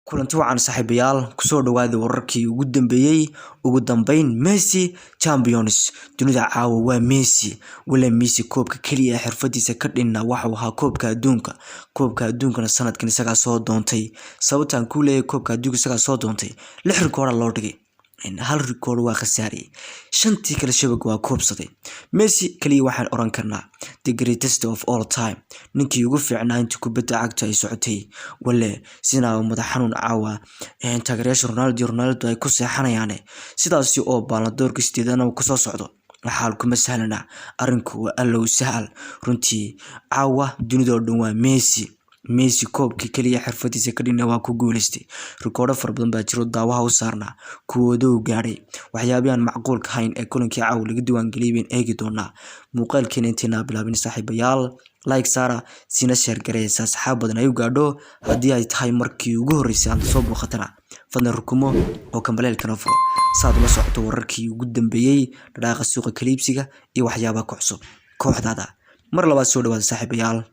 Kulanti wacan, saaxiibayaal, kusoo dhawaada wararkii ugu dambeeyey. Ugu dambeyn, Messi Champions dunida caawa waa Messi. Wala Messi koobka keliya ee xirfadiisa ka dhinna waxuu ahaa koobka adduunka. Koobka adduunkana sanadkan isagaa soo doontay. Sababtaan kuu leeyahay koobka adduunka isagaa soo doontay, lix rikoora loo dhigay, hal rikoor waa khasaariyey, shantii kale shabag waa koobsaday. Messi kaliya waxaan oran karnaa the greatest of all time, ninkii ugu fiicnaa intii kubadda cagta ay socotay. Wale sinaa madax xanuun caawa taageerayaasha Ronaldo ay ku seexanayaane, sidaasi oo Ballon d'Or-ka sideedana uu kusoo socdo. Xaalkuma sahlana, arrinku waa allow sahal. Runtii caawa dunidoo dhan waa Messi. Messi koobkii kaliya xirfadiisa ka dhina waa ku guuleystay. Rikoodho fara badan baa jiro daawaha u saarnaa, kuwooduu gaadhay. Waxyaabihii aan macquulka ahayn ee kulankii caawa laga diiwaangeliyay bayn eegi doonaa muuqaalkeena. Intaynaa bilaabin, saaxiibayaal, like saara, sina share gareysa, asxaab badan ay u gaadho. Haddii ay tahay markii ugu horreysay aad soo booqatana, fadlan rukumo oo kambaleelkana furo saad ula socoto wararkii ugu dambeeyey, dhadhaaqa suuqa kaliibsiga iyo waxyaabaha ku cusub kooxdaada. Mar labaad soo dhawaada, saaxiibayaal.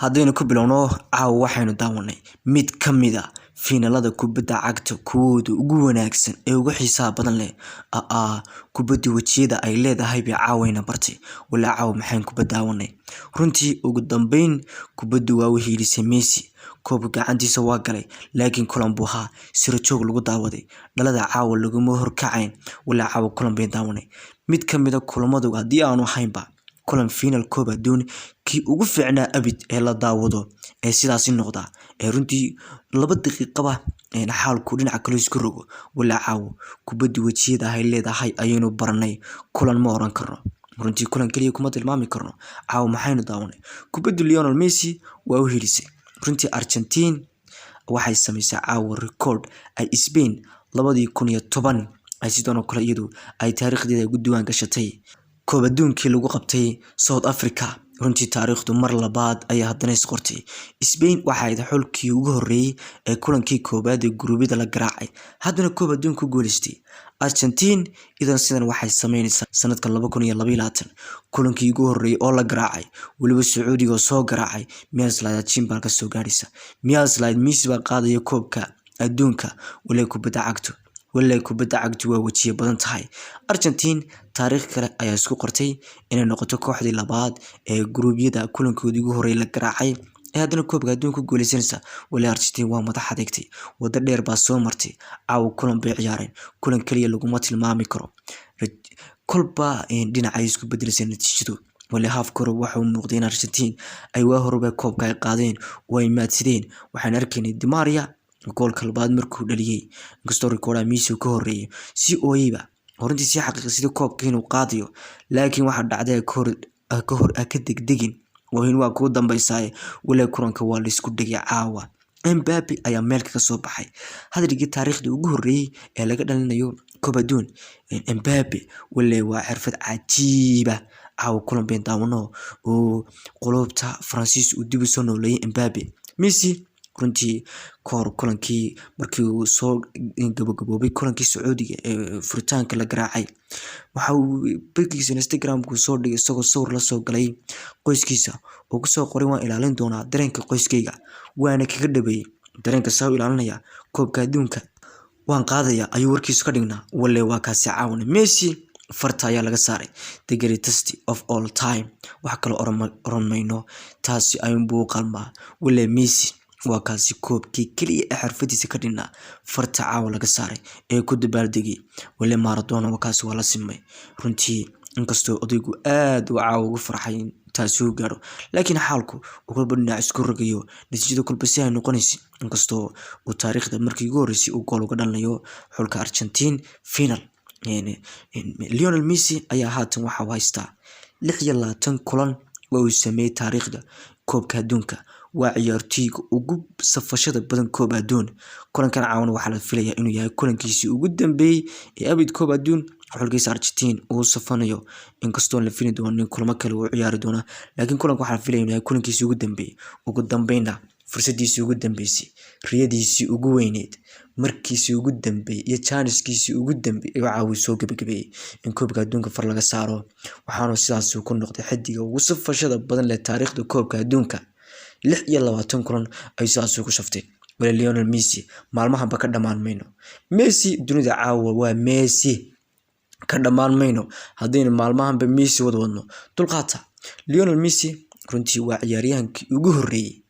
Haddaynu ku bilowno, caawa waxaynu daawanay mid ka mid a fiinalada kubadda cagta kuwooda ugu wanaagsan ee ugu xiisaha badan leh. Aa kubadda wejiyada ay leedahay bay caawayna bartay. Walaa caawa maxayn kubad daawanay! Runtii ugu dambeyn kubaddu waa u hiilisay Messi, koobka gacantiisa waa galay, laakiin kulan buu ahaa siro joog lagu daawaday. Dhalada caawa laguma horkacayn. Walaa caawa kulan bayn daawanay, mid ka mid a kulamadu haddii aanu ahaynba kulan final koob adduun kii ugu fiicnaa abid ee la daawado ee sidaasi noqda, ee runtii 2 daqiiqaba xaalku dhinaca kale isku rogo. Walaa caawo kubadda wejiyada ay leedahay ayaynu baranay. Kulan ma oran karno, runtii kulan keliya kuma tilmaami karno. Caawa maxaynu daawanay! Kubadda Lionel Messi waa u hiilisay. Runtii Argentine waxay sameysay caawa record ay Spain 2010 ay sidan oo kale iyadu ay taariikhdeeda ugu diiwaan gashatay, koob adduunkii lagu qabtay South Africa. Runtii taariikhdu mar labaad ayaa haddana isqortay. Spain waxa ahayd xulkii ugu horreeyay ee kulankii koowaad ee guruubyada la garaacay, haddana koob adduunka ku guuleystay. Argentine idan sidan waxay sameynaysaa sanadka 2022 kulankii ugu horreeyay oo la garaacay, weliba Sacuudiga oo soo garaacay. Miyaa islahayd Argentine baa kasoo gaadhaysa? Miyaa islahayd Messi baa qaadaya koobka adduunka? Walay kubadda cagtu, walay kubadda cagtu waa wejiye badan tahay. Argentine taariikh kale ayaa isku qortay inay noqoto kooxdii labaad ee guruubyada kulankoodii ugu horreeyay la garaacay ee haddana koobka adduunka ku guuleysanaysa. Wali Argentine waa madax adeegtay, waddo dheer baa soo martay. Caawa kulan bay ciyaareen, kulan kaliya laguma tilmaami karo. Kolba dhinac ay isku bedelisay natiijadu. Wali haafka hore waxa uu muuqday in Argentine ay waa horeba koobka ay qaadeen oo ay maadsadeen. Waxaan arkaynay Di Maria goolka labaad markuu dhaliyay, inkastoo rikoodhaha Messi ka horreeyay, si ooyeyba horintii sii xaqiiqsaday koobka inuu qaadayo. Laakiin waxaa dhacday ka hor ka degdegin, oohin waa kugu dambeysaaye. Wali kulanka waa laisku dhigay. Caawa Mbappe ayaa meel kaga soo baxay hadrigii taariikhda ugu horreeyay ee laga dhalinayo koob adduun. Mbappe wale waa xirfad cajiiba. Caawa kulan bayn daawano oo qulubta Faransiis uu dib u soo nooleeyay Mbappe. Messi runtii kahor kulankii markii uu soo gabagaboobay kulankii Sacuudiga ee furitaanka la garaacay, waxa uu barkiisa Instagram-ku soo dhigay isagoo sawir la soo galay qoyskiisa oo kusoo qoray: "Waan ilaalin doonaa dareenka qoyskayga." Waana kaga dhabeeyay dareenka saa u ilaalinaya. "Koobka adduunka waan qaadaya," ayuu warkiisu ka dhignaa. Wale waa kaasi caawana Messi farta ayaa laga saaray, the greatest of all time. Wax kaloo oran mayno, taasi ayuunbuu u qalmaa. Wale Messi waa kaasi koobkii keliya ee xirfadiisa ka dhinaa farta caawa laga saaray ee ku dabaaldegay. Wale Maradona waa kaasi, waa la simay. Runtii inkastoo odaygu aad uu caawa ugu farxay in taasi uu gaadho, laakiin xaalku uu kolba dhinac isku rogayo, natiijada kolba si ay noqonaysa, inkastoo uu taariikhda markii ugu horreysay uu gool uga dhalinayo xulka Argentine final. Lionel Messi ayaa haatan waxa uu haystaa 26 kulan oo uu sameeyey taariikhda koobka adduunka. Waa ciyaartoyga ugu safashada badan koob adduun. Kulankan caawana waxaa la filayaa inuu yahay kulankiisii ugu dambeeyey ee abid koob adduun xulkiisa Argentine uu safanayo, inkastoo la fili doono in kulamo kale uu ciyaari doono, laakiin kulanka waxaa la filaya inuu yahay kulankiisii ugu dambeeyey. Ugu dambeynna fursadiisii ugu dambeysay, riyadiisii ugu weyneyd, markiisii ugu dambeeyey iyo jaaniskiisii ugu dambeeyey waxa uu soo gabagabeeyey in koobka adduunka far laga saaro. Waxaanu sidaas ku noqday xidiga ugu safashada badan leh taariikhda koobka adduunka. 26 kulan ayuu sidaas ku shaftay. Wala Lionel Messi maalmahanba ka dhammaan mayno. Messi dunida caawa waa Messi, ka dhammaan mayno haddaynu maalmahanba Messi wada wadno. Dulqaata. Lionel Messi runtii waa ciyaaryahankii ugu horreeyay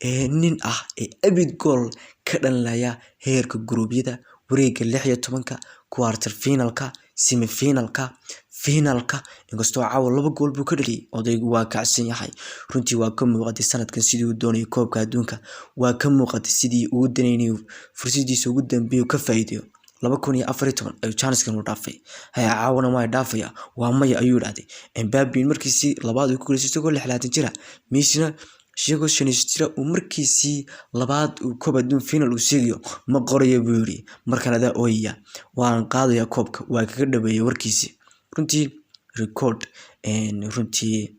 ee nin ah ee abid gool ka dhalinaya heerka guruubyada, wareegga 16-ka, quarter finalka, semi finalka, finalka. Inkastoo caawa 2 gool buu ka dhaliyay, odaygu waa kacsan yahay. Runtii waa ka muuqatay sanadkan sidii uu doonayay koobka adduunka, waa ka muuqatay sidii uu danaynayo fursadiisa ugu dambeeyo ka faa'iideeyo. 2014 ayuu chance-kan u dhaafay. Haya, caawana waa dhaafaya, waa maya ayuu yidhaahday. Mbappe markiisii labaad uu ku guuleystay isagoo 26 jira, Messina isagoo 25 jira uu markiisii labaad uu koob adduun final uu seegayo. Ma qorayo buu yidhi, markan adaa ooyaya, waan qaadaya koobka. Waa kaga dhaweeyay warkiisii. Runtii record runtii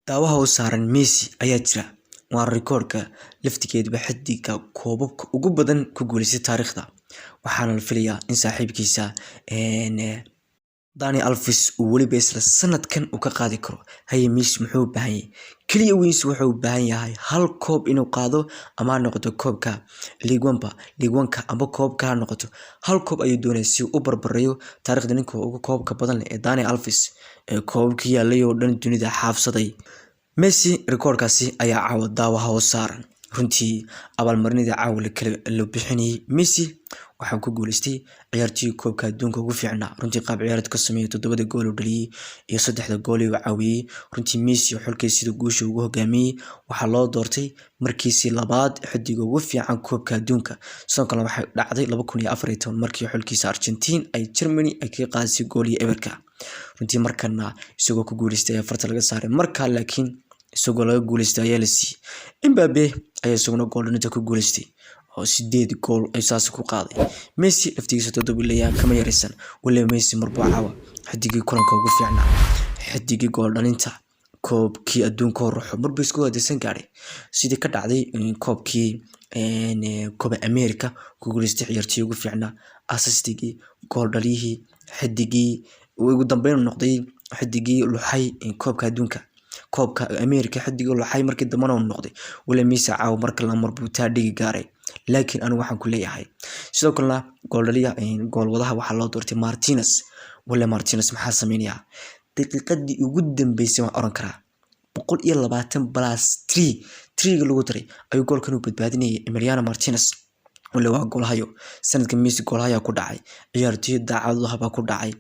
daawaha u saaran Messi ayaa jira, waa rikoodhka laftigeedaba xidiga koobabka ugu badan ku guuleystay taariikhda. Waxaana la filayaa in saaxiibkiisa Dani Alves uu weliba isla sanadkan uu ka qaadi karo. Haye, Messi muxuu u baahan yahay? Kaliya Messi wuxuu u baahan yahay hal koob inuu qaado, ama ha noqoto koobka Ligue 1ba, Ligue 1-ka amba koobka ha noqoto. Hal koob ayuu doonaya si uu u barbarayo taariikhda ninka ugu koobka badan leh ee Dani Alves ee koobabkii yaalay oo dhan dunida xaafsaday. Messi rikoodhkaasi ayaa caawa daawaha u saaran. Runtii abaalmarinada caawa la kala la bixinayay, Messi waxaa ku guuleystay ciyaartoy koobka adduunka ugu fiicnaa. Runtii qaab ciyaareed ka sameeyay, 7-da gool uu dhaliyay iyo 3-da gool uu caawiyay. Runtii Messi xulkiisa sida guusha ugu hogaamiyay, waxaa loo doortay markiisii labaad xidiga ugu fiican koobka adduunka. Sidoo kale waxay dhacday 2014 markii xulkiisa Argentine ay Germany ay kaga qaadisay gool iyo eberka. Runtii markana isagoo ku guuleystay ayaa farta laga saaray markaa, laakiin isagoo laga guuleystay ayaa la siiyey. Mbappe ayaa isaguna gool dhalinta ku guuleystay oo 8 gool ay saas ku qaaday. Messi laftigiisa 7 leeyahay, kama yaraysan. Waliba Messi marbuu caawa xidigii kulanka ugu fiicnaa, xidigii gool dhalinta koobkii adduunka hor ruxo marba isku hadaysan gaadhay, sidii ka dhacday koobkii Copa America ku guuleystay ciyaartoy ugu fiicnaa, assistigii, gool dhaliyihii, xidigii ugu dambeyn noqday xidigii luxay koobka adduunka, koobka America xidigii luxay markii dambena uu noqday. Waliba Messi caawa marka la marbuu taa dhigi gaaray. Laakiin anigu waxaan ku leeyahay, sidoo kalena gool dhaliya, gool wadaha waxaa loo doortay Martinez. Wale Martinez maxaa sameynayaa? Daqiiqadii ugu dambeysay waan oran karaa 120 plus 3, threega lagu daray ayuu goolkan u badbaadinayay Emiliano Martinez. Wale waa goolhayo sanadka Messi, goolhayaa ku dhacay, ciyaartoy daacadaha baa ku dhacay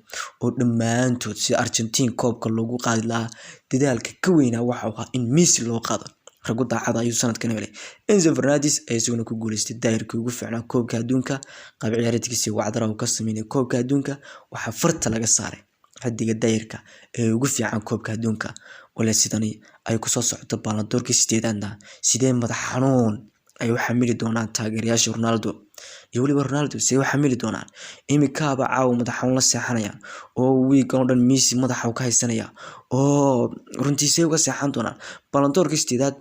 oo dhammaantood sida Argentine koobka loogu qaadi lahaa dadaalka ka weynaa waxa uu ahaa in Messi loo qaado. Raggu daacada ayuu sanadkan helay. Enzo Fernandez ayaa isaguna ku guuleystay daayirkii ugu fiicnaa koobka adduunka. Qaab ciyaareedkiisa wacdara uu ka sameynay koobka adduunka, waxaa farta laga saaray xidiga daayirka ee ugu fiican koobka adduunka. Wale sidani ay kusoo socoto Ballon d'Or-kii sideedaadna, sidee madax xanuun ay u xamili doonaan taageerayaasha Ronaldo iyo weliba Ronaldo? Sidee u xamili doonaan? Imikaaba caawa madax xanuun la seexanayaan oo wiigan oo dhan Messi madaxa uu ka haysanaya, oo runtii see uga seexan doonaan Ballon d'Or-kii sideedaad?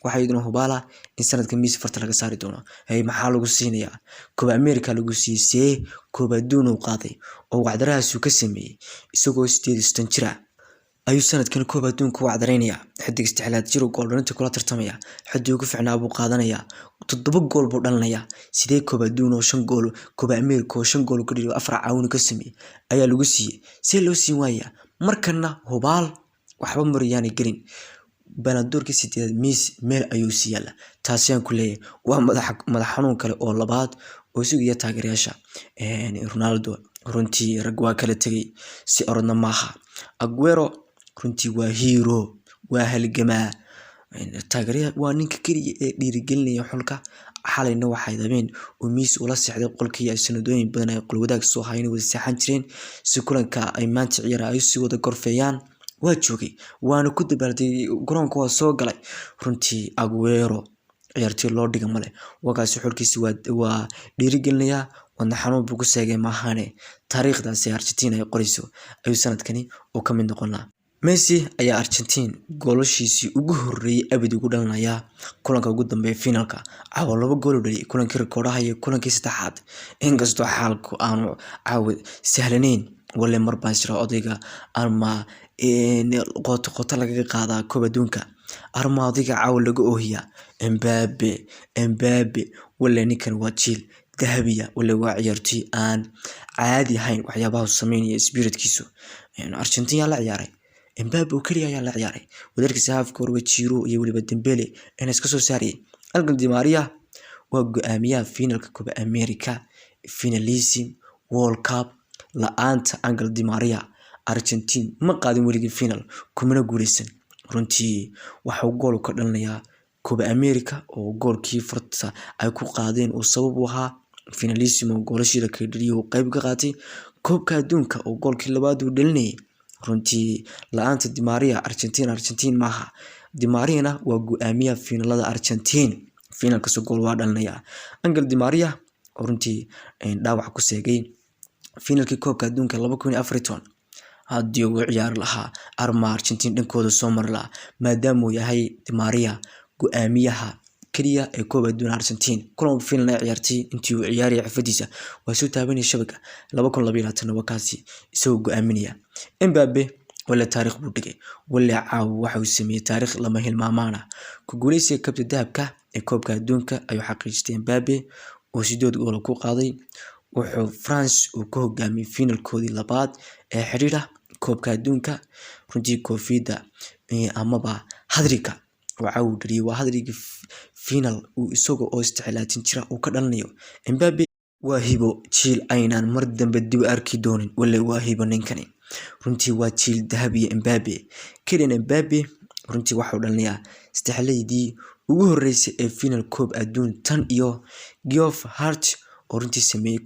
Waxaa iyaduna hubaala in sanadka Messi farta laga saari doono. Hey, maxaa lagu siinayaa? Copa America lagu siiyey, see koob adduun uu qaaday oo wacdarahaas uu ka sameeyey isagoo 38 jir ah ayuu sanadkan koob adduunka u wacdareynaya. Xidig istixlaad jir gool dhalinta kula tartamaya, xidig ugu fiicnaa buu qaadanayaa, 7 gool buu dhalinayaa. Sidee koob adduun oo 5 gool, Copa America oo 5 gool ka dhaliyo, 4 caawin ka sameeyey ayaa lagu siiyey? See loo siin waayaa? Markana hubaal waxba maryaanay gelin, Ballon d'Or-kii sideedaad Messi meel ayuu sii yaala. Taasi aan ku leeyahay waa madax madax xanuun kale oo labaad oo sugaya taageerayaasha Ronaldo. Runtii rag waa kala tegay, si orodna maaha. Aguero runtii waa hero, waa halgamaa taageeraya, waa ninka keliya ee dhiirigelinaya xulka. Xalayna waxay rabeen oo Messi ula seexday qolkii ay sanadooyin badan ay qol wadaag soo hayeen, wada seexan jireen, si kulanka ay maanta ciyaar ay si wada gorfeeyaan. Waa joogay, waana ku dabaaldegay, garoonka waa soo galay. Runtii Aguero ciyaartoy loo dhiga male, wakaasi xulkiisi waa dhiirigelinayaa. Wadna xanuun buu ku seegay maahane, taariikhdaasi Argentina ay qorayso ayuu sanadkani uu ka mid noqon lahaa. Messi ayaa Argentine goolashiisii ugu horreeyay abid ugu dhalinaya kulanka ugu dambeeya finalka. Caawa 2 gool u dhaliyay, kulankii rikoodhaha iyo kulankii saddexaad. Inkastoo xaalku aanu caawa sahlanayn, wale mar baan jira odayga ama qoto qoto lagaga qaadaa koob adduunka. Armaadiga caawa laga oohiyaa. Mbappe, Mbappe, wale ninkan waa jiil dahabiya, wale waa ciyaartoy aan caadi ahayn waxyaabaha uu sameynaya, spiritkiisu. Argentina yaa la ciyaaray? Mbappe oo keliya ayaa la ciyaaray. Wadarkiisa haafka hore Giroud iyo weliba Dembele inay iska soo saarayeen. Angel Di Maria waa go-aamiyaha finalka Copa America, Finalissima, World Cup. La-aanta Angel Di Maria, Argentine ma qaadin weligii final, kumana guuleysan. Runtii waxa uu gool ka dhalinayaa Copa America oo goolkii farta ay ku qaadeen uu sabab u ahaa, Finalissima goolashiida kaga dhaliyay uu qayb ka qaatay, koobka adduunka oo goolkii labaad uu dhalinayay. Runtii la-aanta Di Maria, Argentina Argentine maaha. Di Mariana waa go-aamiyaha finalada Argentine, final kasta gool waa dhalinaya. Angel Di Maria oo runtii dhaawac ku seegay finalkii koobka adduunka 2014, haddii uu ciyaari lahaa arma Argentine dhankooda soo mari lahaa, maadaama uu yahay Di Maria go-aamiyaha keliya ee koob adduun Argentine. Kulan final ay ciyaartay intii uu ciyaarayay xirfadiisa waa soo taabanaya shabaga. 2022 waa kaasi isagoo go-aaminaya. Mbappe wale taariikh buu dhigay, wale caawa waxa uu sameeyey taariikh lama hilmaamaana. Ku guuleysiga kabta dahabka ee koobka adduunka ayuu xaqiijistay Mbappe oo 8 gool ku qaaday. Wuxuu France uu ku hogaamiyey finalkoodii labaad ee xiriira koobka adduunka. Runtii koofiyadda amaba hat-trickga oo caawa uu dhaliyay waa hat-trickgii final uu isaga oo 23 jira uu ka dhalinayo. Mbappe waa hibo, jiil aynaan mar dambe dib u arki doonin. Wale waa hibo ninkani, runtii waa jiil dahabiya Mbappe. Kylian Mbappe runtii waxuu dhalinayaa saddexleydii ugu horeysay ee final koob adduun tan iyo Geoff Hart oo runtii sameeyey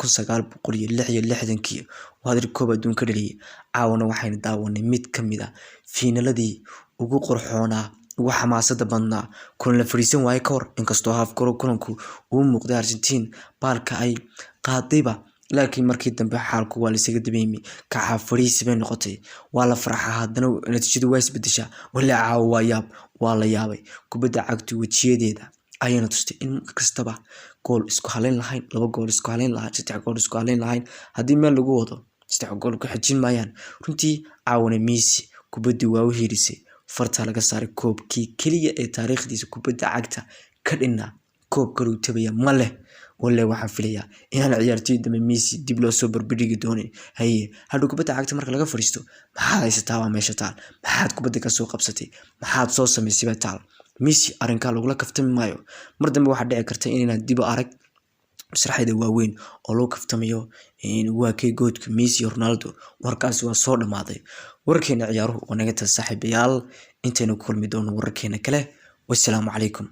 1966kii oo hat-trick koob adduun ka dhaliyay. Caawana waxaynu daawanay mid ka mid ah fiinaladii ugu qurxoonaa, ugu xamaasada badnaa, kulan la fadhiisan waaye ka hor. Inkastoo haafka hore kulanku uu muuqday Argentine baalka ay qaadayba, laakiin markii dambe xaalku waa laisaga dabeeyay, kacaa fadhiisi bay noqotay. Waa la farxaa, haddana natiijadu waa isbedeshaa. Wali caawa waa yaab, waa la yaabay. Kubadda cagtu wejiyadeeda ayayna tustay in kastaba gool isku haleyn lahayn, laba gool isku haleyn lahayn, saddex gool isku haleyn lahayn. Haddii meel lagu wado, saddex gool ku xejin maayaan. Runtii caawana Messi kubaddii waa u hiilisay, fartaa laga saaray. Koobkii keliya ee taariikhdiisa kubadda cagta ka dhinna, koob kaluu tabaya ma leh. Walle waxaan filayaa inaan ciyaartoy dambe Messi dib loo soo barbardhigi doonin. Haye, hadhow kubadda cagta marka laga fadhiisto, maxaad haysataa waa meesha taal? Maxaad kubadda kasoo qabsatay? Maxaad soo samaysay baa taal? Messi arrinkaa lagula kaftami maayo. Mar dambe waxaa dhici karta inaynaan dib u arag masraxyada waaweyn oo loo kaftamayo waa kay GOATka, Messi iyo Ronaldo. Warkaasi waa soo dhamaaday. Wararkeena ciyaaruhu waa naga taas, saaxiibayaal. Intaynu ku kulmi doono wararkeena kale, wassalaamu calaykum.